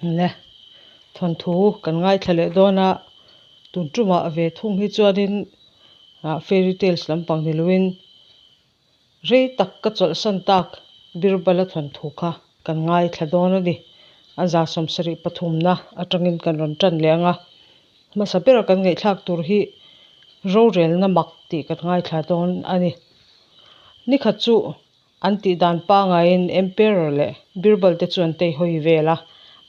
Le, thawnthu kan ngaithla leh dawn a, tun tumah ve thung hi chuanin ah fairy tales lampang ni loin rei tak ka chawlhsan tak Birbala thawnthu kha kan ngaithla dawn a ni. A 70 pathumna atangin kan rawn tan leh ang a, hmasa bera kan ngaihthlak tur hi rorelna mak tih kan ngaithla dawn a ni. Nikhat chu An tih dan pangaiin Emperor leh Birbal te chu an teihawi vel a,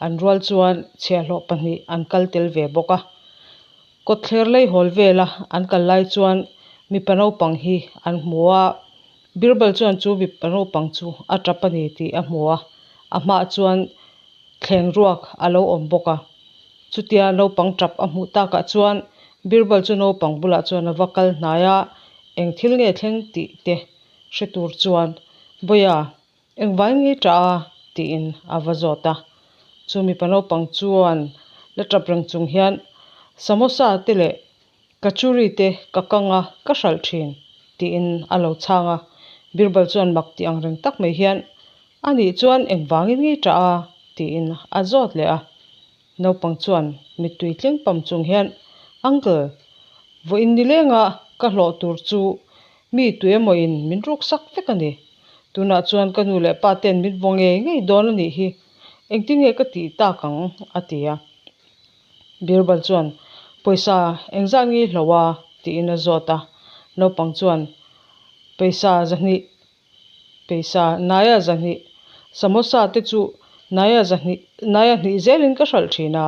an rual chuan chhiahhlawh pahnih an kal tel ve bawk a. Kawtthler lei hawl vela an kal lai chuan mipa naupang hi an hmu a, Birbal chuan chu mipa naupang chu a tap a ni tih a hmu a, a hmaah chuan thleng ruak a lo awm bawk a. Chutia naupang tap a hmuh takah chuan Birbal chu naupang bulah chuan a va kal hnai a, eng thil nge thleng tih te Hre tur chuan, Bawiha, engvai nge ṭah a? tiin a va zawt a. Chu mipa naupang chuan la ṭap reng chung hian, Samosa te leh kachuri te ka kang a, ka hralh ṭhin, tiin a lo chhang a. Birbal chuan mak tih ang reng tak mai hian, A nih chuan engvangin nge ṭah a? tiin a zawt leh a. Naupang chuan mittui tling pam chung hian, Uncle, vawiin nilenga ka hlawh tur chu mi tuemawin min ruksak vek a ni. Tunah chuan ka nu leh pa ten min vaw ngei ngei dawn a nih hi. Engtin nge ka tih tak ang? a ti a. Birbal chuan, Pawisa engzat nge i hloh a? tiin a zawt a. Naupang chuan, Pawisa 200 Peisa naia 200, samosa te chu naia 200, naia hnih zelin ka hralh thin a.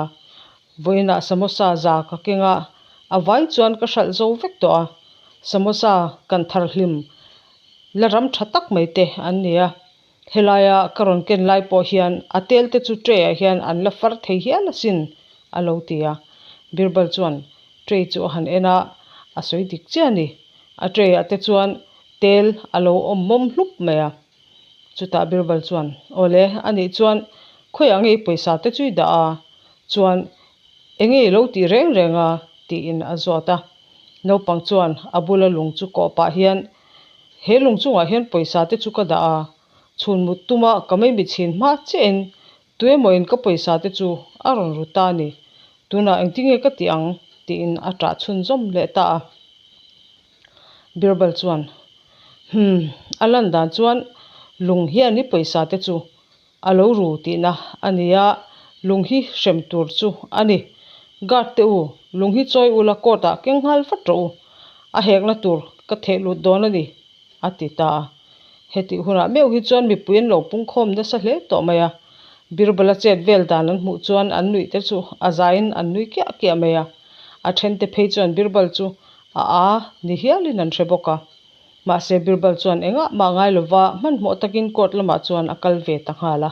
Vawiinah samosa za ka keng a, a vai chuan ka hralh zo vek tawh a. Samosa kan thar hlim la ram tha tak mai te an ni a. Helaia ka rawn ken lai pawh hian a tel te chu tray ah hian an la far thei hial asin, a lo ti a. Birbal chuan tray chu a han en a, a sawi dik chiah a ni. A tray ah te chuan Tel a lo awm mawm hlup mai a. Chutah Birbal chuan, Awle, anih chuan khawiah nge i pawisa te chu i dah a? Chuan enge i lo tih reng reng a? tiin a zawt a. Naupang chuan a bula lung chu kawh pah hian, He lung chungah hian pawisa te chu ka dah a, chhun mut tuma ka maimi chhin hma chiahin tuemawin ka pawisa te chu a rawn ru ta a ni. Tunah engtinge ka tih ang? tiin a ṭah chhunzawm leh ta a. Birbal chuan, Hum, a lan dan chuan lung hian i pawisa te chu a lo ru tihna a ni a, lung hi hrem tur chu a ni. Guard te u, lung hi chawi ula court ah keng nghal vat rawh u, a hekna tur ka theh lut dawn a ni, a ti ta a. Hetih hunah meuh hi chuan mipui an lo pungkhawm nasa hle tawh mai a. Birbala chet vel dan an hmuh chuan an nuih te chu a zaiin an nui kiah kiah mai a. A thente phei chuan Birbal chu a a ni hialin an hre bawk a. Mahse Birbal chuan engah mah ngai lova hmanhmawh takin court lamah chuan a kal ve ta nghal a.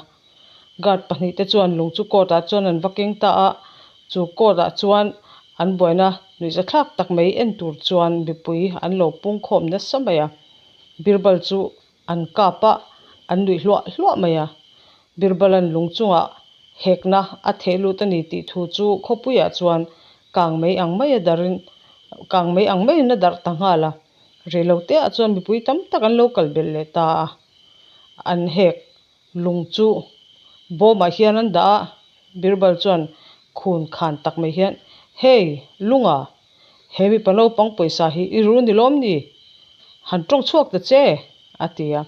Guard pahnihte chuan lung chu court ah chuan an va keng ta a, chu court ah chuan an buaina nuihzathlak tak mai en tur chuan mipui an lo pungkhawm nasa mai a. Birbal chu an kap a, an nuih hluah hluah mai a. Birbalan lung chungah hekna a theh lut a ni tih thu chu khawpuiah chuan kang mai ang mai a darin kang mai ang maiin a darh ta nghal a. Reiloteah chuan mipui tam tak an lo kal belh leh ta a, an hek Lung chu bawmah hian an dah a, Birbal chuan khun khan tak mai hian, Hey, Lunga, he mipa naupang pawisa hi i ru ni lawm ni? Han tawng chhuak ta che, a ti a.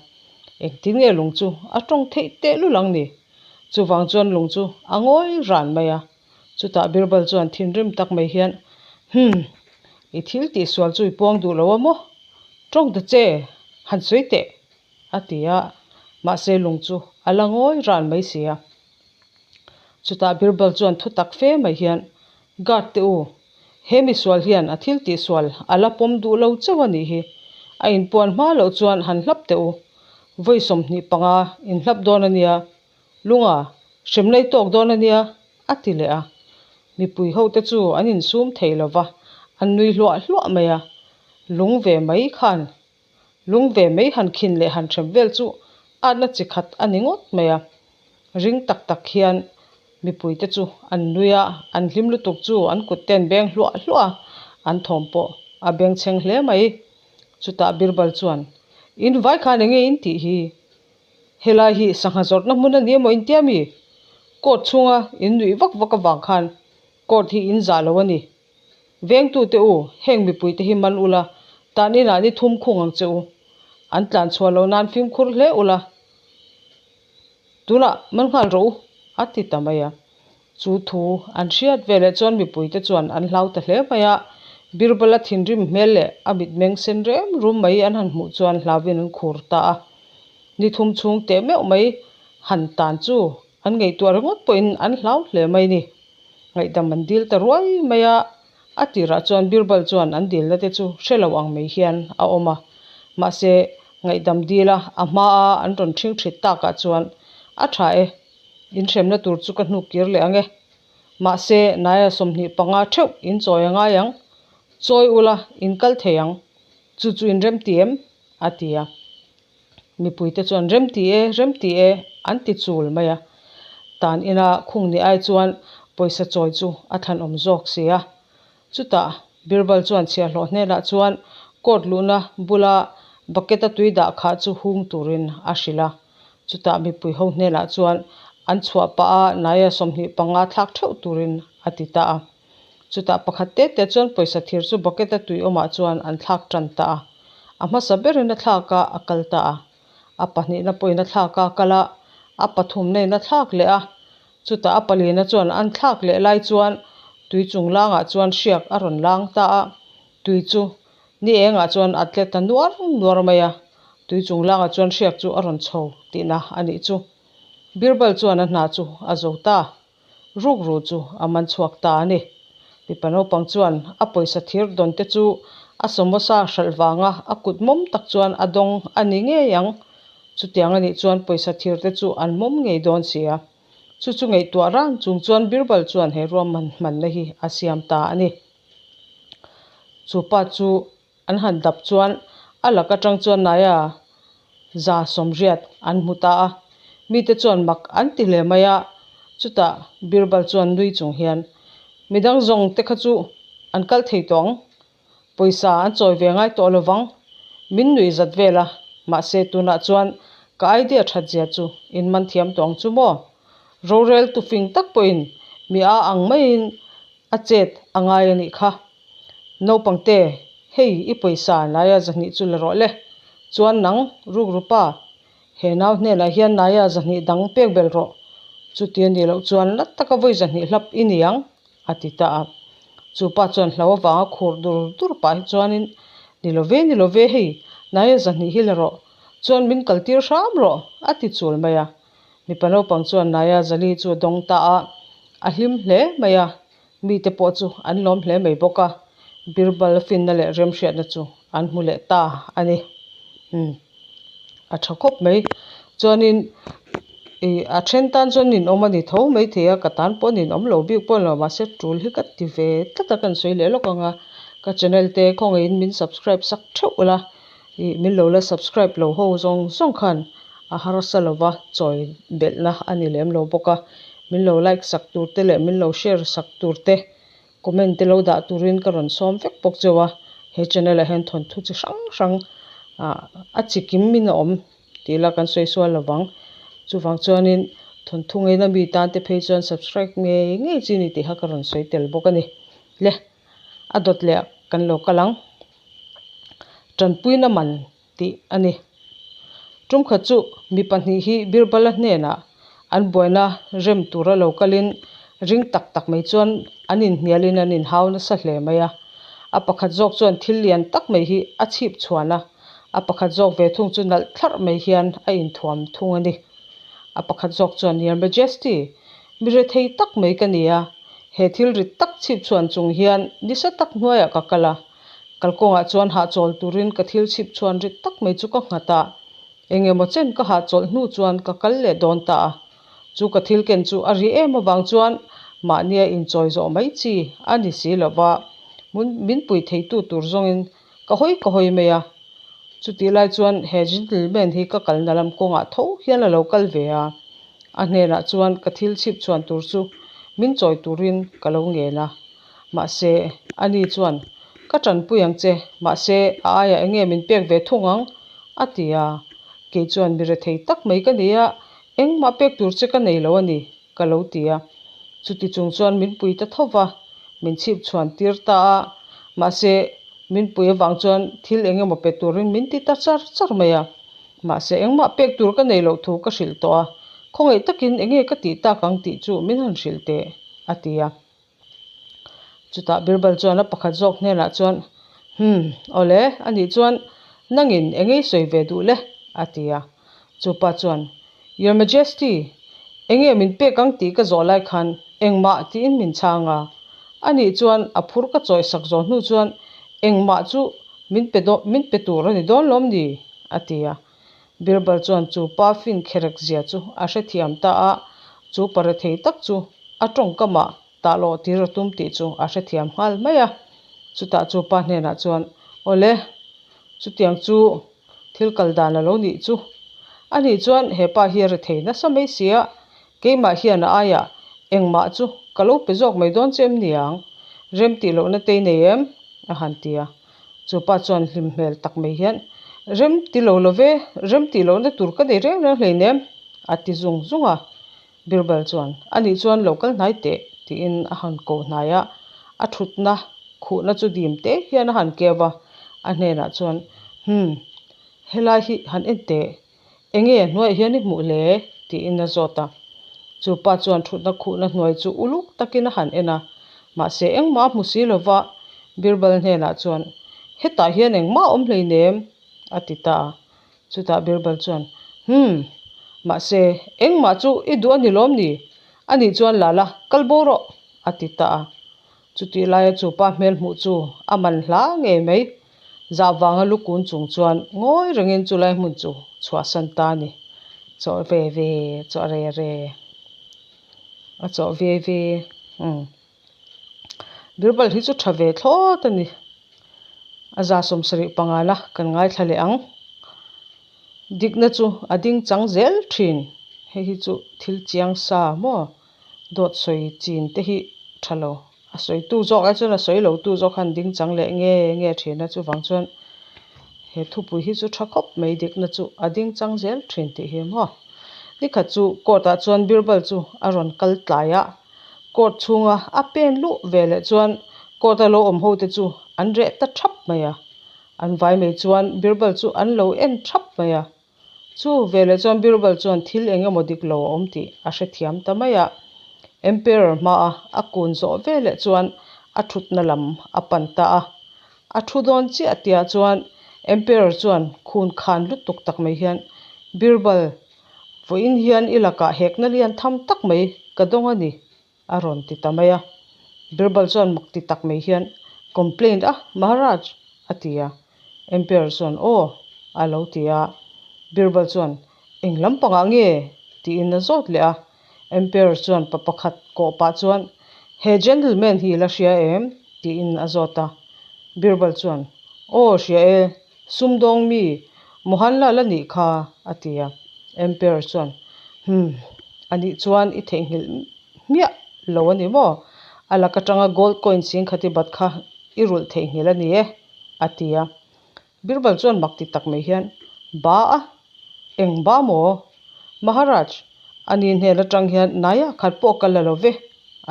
Engtin nge lung chu a tawng theih tehlul ang ni? Chuvang chuan lung chu a ngawi ran mai a. Chutah Birbal chuan thinrim tak mai hian, Hum, i thil tihsual chu i puang duh lo a maw? Tawng ta che, han sawi teh, A ti a, mahse lung chu a la ngawi ran mai si a. Chutah Birbal chuan thu tak fe mai hian, Guard te u, he misual hian a thil tihsual a la pawm duh lo chauh a nih hi. A inpuan hma loh chuan han hlap teh u. Vawi 25 inhlap dawn a nia, Lunga, hrem lei tawk dawn a nia, a ti leh a. Mipui hote chu an insum thei lo va, an nui hluah hluah mai a. Lung ve mai khan Lung ve mai han khin leh han hrem vel chu atna chi khat a ni ngawt mai a. Ring tak tak hian mipuite chu an nui a, an hlim lutuk chu an kut te an beng hluah hluah a, an thawm pawh a bengchheng hle mai. Chutah Birbal chuan, In vai khan enge in tih hi? Helai hi sangha zawrhna hmun a ni emaw in tia mi? Court chhunga in nuih vak vak avang khan court hi in zah lo a ni. Vengtute u, heng mipuite hi man ula, tan inah ni thum khung ang che u. An tlan chhuah loh nan fimkhur hle ula, tunah man nghal rawh u, a ti ta mai a. Chu thu an hriat veleh chuan mipuite chuan an hlau ta hle mai a, Birbala thinrim hmel leh a mitmeng sen rem rum mai an han hmuh chuan hlauvin an khur ta a. Ni thum chhung teh meuh mai han tan chu an ngaihtuah ringawt pawhin an hlau hle mai ni. Ngaihdam an dil ta ruai mai a, a tirah chuan Birbal chuan an dilna te chu hre lo ang mai hian a awm a. Mahse, ngaihdam dila a hmaa an rawn ṭhing ṭhit takah chuan a ṭha e, inhremna tur chu ka hnuk kir leh ang e. Mahse, naia 25 ṭheuh in chawi a ngai ang. Chawi ula, in kal thei ang. Chu chu in remti em? a ti a. Mipuite chuan remti e, remti e an ti chul mai a. Tan ina khung ni ai chuan pawisa chawi chu a thlanawm zawk si a. Chutah Birbal chuan chhiahhlawh hnenah chuan court luhna bula bucket a tui dah khah chu hung turin a hrilh a. Chutah mipui ho hnenah chuan an chhuah pah a naia 25 thlak theuh turin a ti ta a. Chutah pakhat te te chuan pawisa thir chu bucket a tui awmah chuan an thlak tan ta a. A hmasa berin a thlak a, a kal ta a. A pahnihna pawhin a thlak a, a kal a. A pathumna in a thlak leh a. Chutah a palina chuan an thlak leh lai chuan tui chung langah chuan hriak a rawn lang ta a. Tui chu ni engah chuan a tle ta nuar nuar mai a. Tui chung langah chuan hriak chu a rawn chho tihna a nih chu. Birbal chuan a hna chu a zo ta. Rukru chu a man chhuak ta a ni. Mipa naupang chuan a pawisa thir dawn te chu a samosa hralh vanga a kut mawm tak chuan a dawng a ni ngei ang. Chutiang a nih chuan pawisa thir te chu an mawm ngei dawn si a. Chu chu ngaihtuah ran chung chuan Birbal chuan he ruahman hmanna hi a siam ta a ni. Chu pa chu An han dap chuan a lak atang chuan Naya 180 an hmu ta a, mite chuan mak an ti hle mai a, chutah Birbal chuan nui chung hian, Midang zawng te kha chu an kal thei tawh ang, pawisa an chawi ve ngai tawh lovang, min nuih zat vel a, mahse tunah chuan ka idea that zia chu in man thiam tawh ang chu maw? Rorel tu fing tak pawhin mi a ang maiin a chet a ngai a nih kha. Naupangte, hei i pawisa naia 200 chu la rawh le. Chuan nang, rukru pa, he nau hnenah hian naia 200 dang pek belh rawh. Chuti a nih loh chuan la taka vawi 200 hlap i ni ang, a ti ta a. Chu pa chuan hlo avanga khur dur dur pah hi chuanin, Ni lo ve, ni lo ve, hei naia 200 hi la rawh. Chuan min kaltir hram rawh, a ti chul mai a. Mipa naupang chuan naia 400 chu a dawng ta a, a hlim hle mai a. Mite pawh chu an lawm hle mai bawk a, Birbal finna leh remhriatna chu an hmu leh ta a ni. Umm, a tha khawp mai. Chuanin ih a then tan chuan ninawm a ni tho mai thei a, ka tan pawh ninawm lo bik pawh a ni lo, mahse tul hi ka ti ve tlat a, ka insawi leh lawk ang a, ka channel te khawngaihin min subscribe sak theuh ula, ih min lo la subscribe lo ho zawng zawng khan a harsa lova chawi belhna a ni lem lo bawk a. Min lo like sak tur te leh min lo share sak tur te, comment te lo dah turin ka rawn sawm vek bawk cheu a, he channel ah hian thawnthu chi hrang hrang ah a chi kim in a awm tih ila kan sawi sual lo vang. Chuvang chuanin thawnthu ngeina mi tan te phei chuan subscribe ngei ngei chi ni tih kha ka rawn sawi tel bawk a ni. Le a dawt leh kan lo kal ang. Tanpuina man tih a ni. Tumkhat chu mi pahnih hi Birbala hnenah an buaina rem tura lo kalin ring tak tak mai chuan an inhnialin an inhau nasa hle mai a. A pakhat zawk chuan thil lian tak mai hi a chhip chhuan a, a pakhat zawk ve thung chu nalh thlarh mai hian a inthuam thung a ni. A pakhat zawk chuan, Your Majesty, mi rethei tak mai ka ni a, he thil rit tak chhip chhuan chung hian nisa tak hnuaiah ka kal a, Kalkawngah chuan hahchawl turin ka thil chhip chhuan rit tak mai chu ka nghat a, eng emaw chen ka hahchawlh hnu chuan ka kal leh dawn ta a. Chu ka thil ken chu a ri em avang chuan mahnia inchawi zawh mai chi a ni si lo va, min pui theitu tur zawngin ka hawi ka hawi mai a. Chutih lai chuan he gentleman hi ka kalna lam kawngah tho hian a lo kal ve a, a hnenah chuan ka thil chhip chhuan tur chu min chawi turin ka lo ngen a. Mahse, ani chuan, Ka tanpui ang che, mahse, a aiah eng nge min pek ve thung ang? a ti a. Kei chuan, Mi rethei tak mai ka ni a, engmah pek tur che ka nei lo a ni, Ka lo ti a. Chuti chung chuan min pui ta tho va, min chhip chhuan tir ta a. Mahse, min pui avang chuan thil eng emaw pe turin min ti ta char char mai a. Mahse, engmah pek tur ka nei loh thu ka hrilh tawh a, khawngaih takin enge ka tih tak ang tih chu min han hrilh teh, a ti a. Chutah Birbal chuan a pakhat zawk hnenah chuan, Hum, awle, anih chuan nangin enge i sawi ve duh le? a ti a. Chupa chuan, Your Majesty, enge min pek ang tih ka zawh lai khan engmah tiin min chhang a. Anih chuan a phur ka chawi sak zawh hnu chuan engmah chu min pe dawn, min pe tur a ni dawn lawm ni? a ti a. Birbal chuan chu pa fin kherek zia chu a hrethiam ta a, chu pa rethei tak chu a tawngkamah tah lawh tir a tum tih chu a hrethiam nghal mai a. Chutah chu pa hnenah chuan, Awle, chutiang chu thil kal dan a lo nih chu. Anih chuan he pa hi a rethei nasa mai sia, keimah hian a aiah engmah chu ka lo pe zawk mai dawn che em niang? Rem tih lohna te i nei em? a han ti a. Chu pa chuan hlim hmel tak mai hian, Rem ti lo lo ve, rem tih lohna tur ka nei reng reng hleinem, a ti zung zung a. Birbal chuan, Anih chuan lo kal hnai teh, tiin a han ko hnai a, a thutna khuhna chu dim te hian a han keu a, a hnenah chuan, Hum, helai hi han en teh, enge hnuaiah hian i hmuh hle? tiin a zawt a. Chu pa chuan thutna khuhna hnuai chu uluk takin a han en a, mahse engmah a hmu si lova, Birbal hnenah chuan, Hetah hian engmah a awm hleinem, a ti ta a. Chutah Birbal chuan, Hum, mahse engmah chu i duh a ni lawm ni? Anih chuan la la, kal bo rawh, a ti ta a. Chutih laia chu pa hmel hmuh chu a man hla ngei mai. Zah vanga lu kun chung chuan ngawi rengin chu lai hmun chu chhuahsan ta a ni. Chawh ve ve, chawh re re, a chawh ve ve, umm. Birbal hi chu tha ve thlawt a ni. A za 75 la kan ngaithla leh ang. Dikna chu a ding chang zel thin. Hei hi chu thil chiang sa maw? Dawt sawi chin te hi tha lo. A sawitu zawk ai chuan a sawi lo tu zawk khan ding chang leh nge nge thin a. Chuvang chuan he thupui hi chu tha khawp mai dikna chu a ding chang zel thin tih hi maw? Nikhat chu court ah chuan Birbal chu a rawn kal tlai a. Court chhunga a pen luh ve leh chuan court a lo awm ho te chu an reh ta thap mai a. An vai mai chuan Birbal chu an lo en thap mai a. Chu veleh chuan Birbal chuan thil eng emaw dik lo a awm tih a hrethiam ta mai a. Emperor hmaa a kun zawh veleh chuan a thutna lam a pan ta a. A thu dawn chiah tihah chuan Emperor chuan khun khan lutuk tak mai hian, Birbal, vawiin hian i lakah hekna lian tham tak mai ka dawng a ni, a rawn ti ta mai a. Birbal chuan mak ti tak mai hian, Complaint a, Maharaj? a ti a. Emperor chuan, Aw, a lo ti a. Birbal chuan, Eng lampangah nge? tiin a zawt leh a. Emperor chuan pa pakhat kawh pah chuan, He gentleman hi la hria em? tiin a zawt a. Birbal chuan, Aw, hria e, sumdawng mi, Mohanlal a nih kha, a ti a. Emperor chuan, Hum, anih chuan i theihnghilh hmiah lo a ni maw? A lak atanga gold coin singkhat i bat kha i rulh theihnghilh a ni e, a ti a. Birbal chuan mak ti tak mai hian, Ba a? Eng ba maw? Maharaj, ani hnen atang hian naia khat pawh ka la lo ve,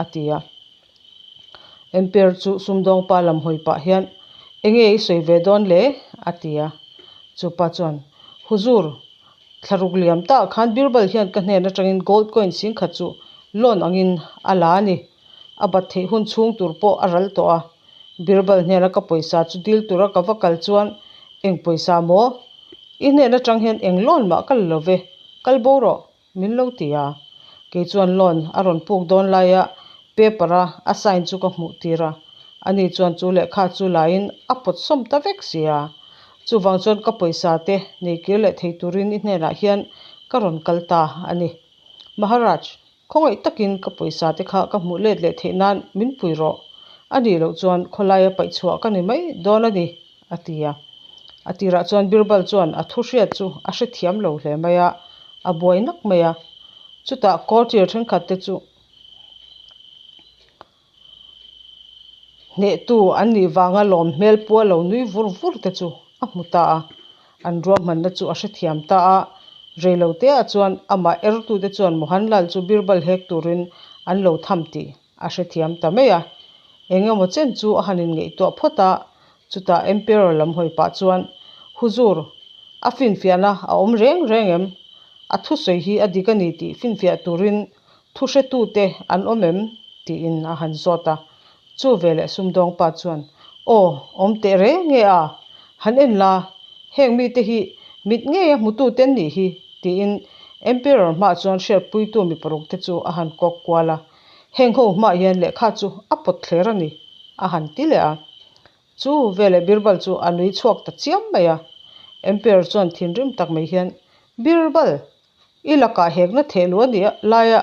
a ti a. Emperor chu sumdawng pa lam hawi pah hian, Enge i sawi ve dawn le? a ti a. Chupa chuan, Huzur, thlaruk liam tah khan Birbal hian ka hnen atangin gold coin singkhat chu loan angin a la a ni. A bat theih hun chhung tur pawh a ral tawh a. Birbal hnena ka pawisa chu dil tura ka va kal chuan, Eng pawisa maw? I hnen atang hian eng loan mah ka la lo ve, kal bo rawh. Min lo ti a, kei chuan loan a rawn puk dawn laia paper a a sign chu ka hmuh tir a, ani chuan chu lehkha chu laiin a pawt sawm ta vek si a. Chuvang chuan ka pawisa te nei kir leh thei turin i hnenah hian ka rawn kal ta a ni. Maharaj, khawngaih takin ka pawisa te kha ka hmuh let leh theih nan min pui rawh. A nih loh chuan khawlaia paih chhuah ka ni mai dawn a ni, a ti a. A tirah chuan Birbal chuan a thu hriat chu a hrethiam lo hle mai a, a buai nak mai a. Chutah courtier thenkhat te chu hnehtu an nih vanga lawm hmel pua lo nui vur vur te chu a hmu ta a. An ruahmanna chu a hrethiam ta a. Reiloteah chuan amah ertute chuan Mohanlal chu Birbal hek turin an lo tham tih a hrethiam ta mai a. Eng emaw chen chu a han inngaihtuah phawt a, chutah Emperor lam hawi pah chuan, Huzur, a finfiahna a awm reng reng em? A thusawi hi a dik a ni tih finfiah turin thuhretute an awm em? tiin a han zawt a. Chu veleh sumdawng pa chuan, Aw, awm teh reng e a, han en la, heng mite hi mit ngeia hmutute an nih hi, tiin Emperor hmaah chuan hriatpuitu mi parukte chu a han kawk kual a. Heng ho hmaah hian lehkha chu a pawt thler a ni, a han ti leh a. Chu veleh Birbal chu a nui chhuak ta chiam mai a. Emperor chuan thinrim tak mai hian, Birbal, i lakah hekna theh luh a nih laia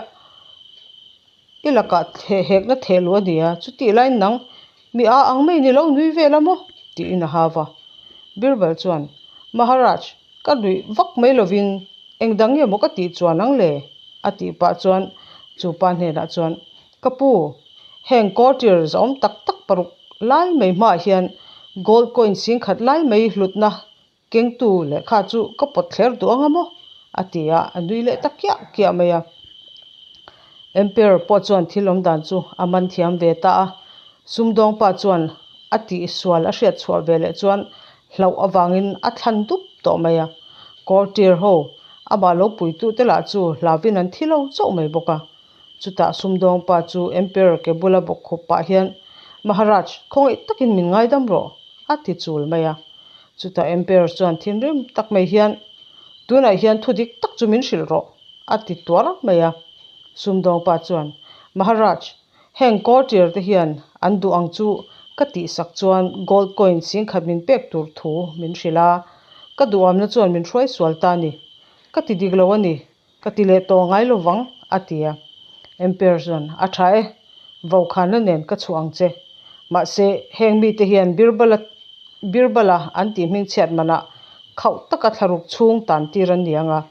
I lakah hekna theh luh a ni a, chutih laiin nang mi a ang mai ni lo nui vel a maw? tiin a hau va. Birbal chuan, Maharaj, ka nuih vak mai lovin eng dang nge maw ka tih chuan ang le? a tih pah chuan chu pa hnenah chuan, Ka pu, heng courtier zahawm tak tak paruk lai mai hmaah hian gold coin singkhat lai mai hlutna Kengtu lehkha chu ka pawt thler duh ang a maw? a ti a, a nui leh ta kiah kiah mai a. Emperor pawh chuan thil awm dan chu a man thiam ve ta a, sumdawng pa chuan a tihsual a hriat chhuah ve leh chuan hlauh avangin a thlan dup tawh mai a. Courtier ho amah lo puitute lah chu hlauhin an thi lo chauh mai bawk a. Chutah sumdawng pa chu Emperor ke bula bawk khup pah hian, Maharaj, khawngaih takin min ngaidam rawh, a ti chul mai a. Chutah Emperor chuan thinrim tak mai hian, Tunah hian thu dik tak chu min hrilh rawh, a ti tuar mai a. Sumdawng pa chuan, Maharaj, heng courtier te hian an duh ang chu ka tihsak chuan gold coin singkhat min pek tur thu min hrilh a, ka duhamna chuan min hruai sual ta a ni. Ka ti dik lo a ni, Ka ti leh tawh ngai lo vang, a ti a. Emperor chuan, A tha e, vaukhana nen ka chhuah ang che. Mahse, heng mite hian Birbala Birbala an tih hmingchhiat manah khauh taka thlaruk chhung tan tir an ni ang a.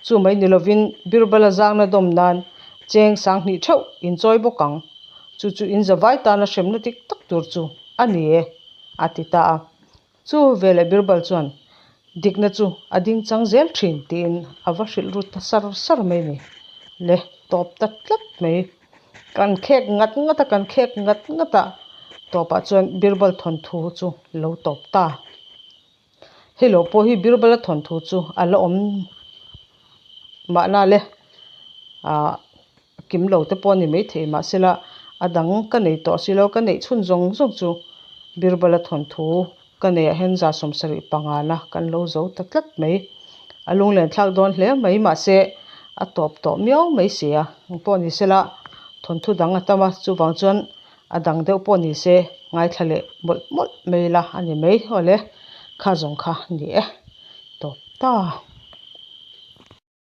Chu mai ni lovin Birbala zangna dawm nan cheng sanghnih theuh in chawi bawk ang. Chu chu in zavai tana hremna dik tak tur chu a ni e, a ti ta a. Chu veleh Birbal chuan dikna chu a ding chang zel thin tiin a va hrilh ru ta sar sar mai a ni. Le tawp ta tlat mai. Kan khek ngat ngat a, kan khek ngat ngat a, tawpah chuan Birbal thawnthu chu lo tawp ta. Hei lo pawh hi Birbala thawnthu chu a la awm mahna le ah kim lo te pawh a ni maithei mahsela a dang ka nei tawh si lo ka neih chhun zawng zawng chu Birbala thawnthu ka neih ah hian 75 na kan lo zo ta tlat mai a lunglen thlak dawn hle mai mahse a tawp tawh miau mai si a eng pawh ni sela thawnthu dang a tam a chuvang chuan a dang deuh pawh ni se ngaithla leh mawlh mawlh mai ila a ni mai awle kha zawng kha ni e tawp ta.